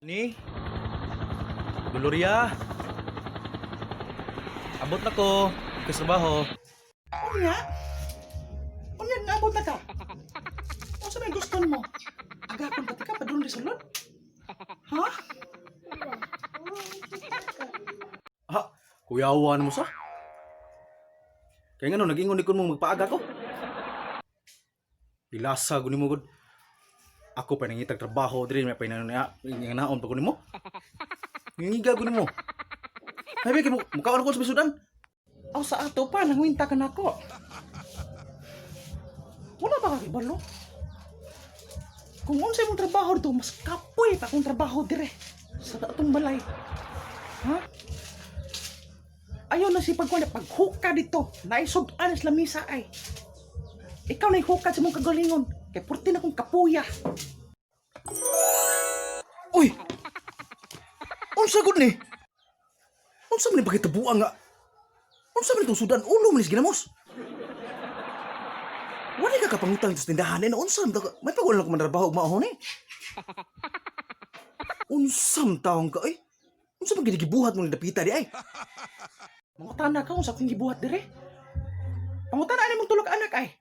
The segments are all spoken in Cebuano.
Ni? Gloria? Abot na ko. Ikas trabaho. Unya? Unya, naabot na ka. Unsa may gusto mo? Agapon pati ka, padung di sulod? Ha? Ha? Kuyawan mo sa? Kaya nga no, nag-ingon ni kun mong magpaaga ko. Pilasa guni mo gud. Ako pa nangitag trabaho diri may pa naon pa guni mo. Ngingiga guni mo. Ay ba kay mo mukaon ko sa bisudan. Aw sa ato pa, nangwinta ka nako. Wala ba ka kibalo? Kung unsay mong trabaho dito, mas kapoy pa akong trabaho dire sa atong balay. Ha? Ayaw na si pagkuhan, paghuka dito, naisod-an sa lamisa ay. Ikaw na hukad sa mong kagalingon, kay purti na kong kapuya. Uy! Unsa gud ni? Unsa man ni pakitabuan nga? Unsa man itong sudan ulo man ni ginamos? Wala ka kapangutang sa tindahan eh, unsa man ta- may pag-ulan ko manrabaho og maohon eh. Unsa man taong ka eh? Unsa man ginigibuhat mo ni dapita di ay? Mangutana ka kung sa akong gibuhat dire. Pangutana ani mong tulog anak ay.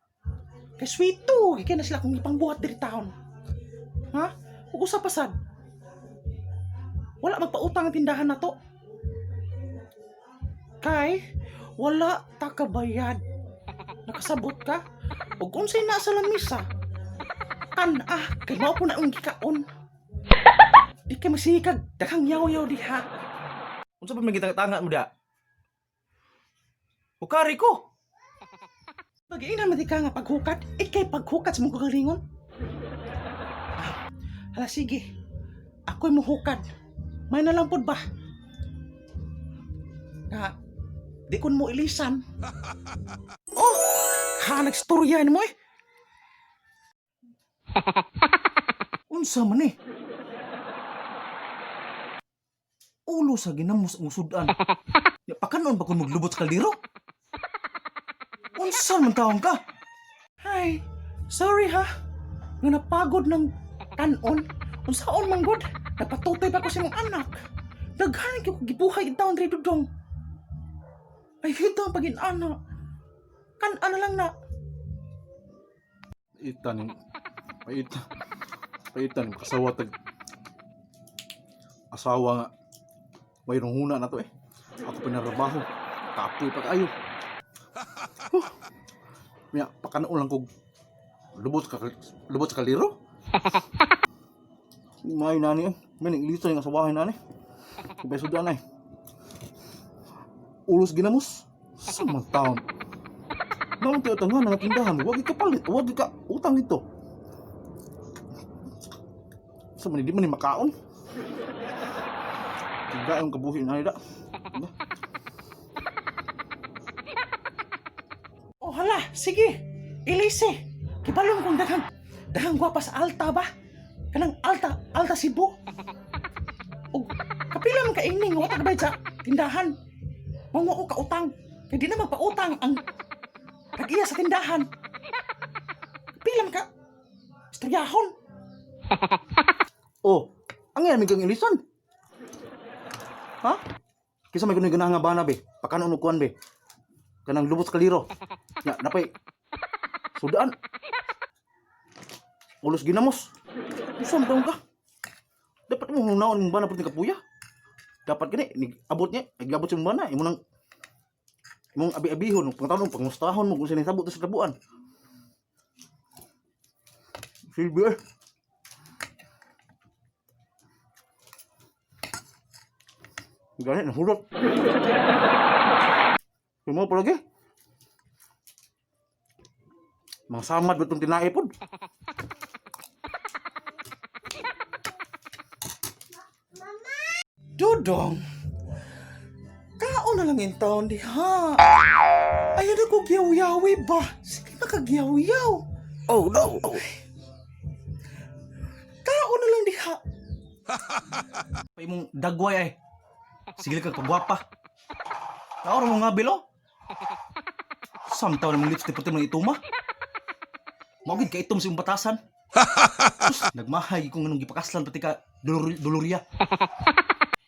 Kay sweeto, kay na sila akong gipangbuhat diri taon. Ha? Ug usa pa sad. Wala magpautang ang tindahan nato. Kay wala ta kabayad. Nakasabot ka? Ug unsay naa sa lamisa? Kan ah, kay mao po na ang gikaon. Di kay masigag, daghang yaw-yaw diha. Unsa pa man gitanga mo da? Hukari ko. Pag-iinan man di ka nga paghukat, ikay paghukat sa mong kagalingon. Ah, hala sige, ako'y muhukad. May na lang pod ba? Nga, di kon mo ilisan. Oh, ha, nagstorya ni mo eh. Unsa man eh? Ulo sa ginamos ang sudan. Ya, pakanon ba kung maglubot sa kaldero? Unsa man taong ka? Hi, sorry ha. Nga napagod ng kanon. Unsaon man gud, napatutoy pa ko sa imong anak. Daghan kay ko gibuhay in taon diri dudong. Ay hito ang pag-inana. Kan-ana lang na. Itan paitan paitan kasawa tag asawa nga mayroong huna na to eh. Ako pinarabaho. Kapoy pa kayo. Huh. Mia, pakanaon lang kog lubot sa kaliro. May nani eh. May nang yung asawahin nani. Kubay sudan ay. Ulos ginamos. Sa mga taon. Naman tayo tangan nga tindahan. Wag ka palit. Wag ka utang dito. Sa man di man ni makaon. Tiga ang kabuhi na nila. Oh hala, sige. Ilise. Kibalong kong daghang daghang gwapa sa alta ba? Kanang alta, alta Cebu. Og kapila man ka ining wa ta kabay sa tindahan. Manguo ka utang. Kay di na magpautang ang tag-iya sa tindahan. Kapila man ka istoryahon. Oh, ang yan kang ilisan. Ha? Kisa may kuno ganahan nga bana be. Pakanon og kuan be. Kanang lubot sa kaliro. Ya, napay. Sudaan. Ulos ginamos. Usa man taon ka? Dapat mo hunaon mong bana pud ni kapuya. Dapat gani ni abot niya, nagabot sa imong bana, imo nang imong abi-abihon, pangtawon, pangustahon mo kung sinisabot sa tabuan. Silbi eh. Gani, nahulot. Yung mga palagi. Mga samad ba itong tinae pod? Dudong. Kaon na lang in taon diha. Ayaw na ko giyaw-yawi ba? Sige na ka giyaw-yaw. Oh no! Kaon na lang diha. Pa imong dagway ay. Sige kag pagwapa. Taor mo nga bilo. Samtaw na mong lipstick puti mong ituma. Mao gid ka itom sa imong batasan. Sus, nagmahay ko nganong gipakaslan pati ka Dolor, Doloria.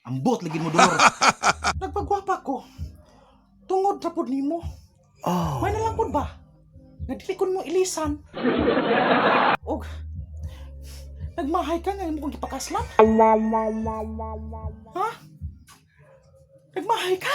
Ambot lagi mo, Dolor. Nagpagwapa ko. Tungod ra pud nimo. Oh. May nalang pud ba? Nga dili kon mo ilisan. Og nagmahay ka nga imo kong gipakaslan? Ha? Nagmahay ka?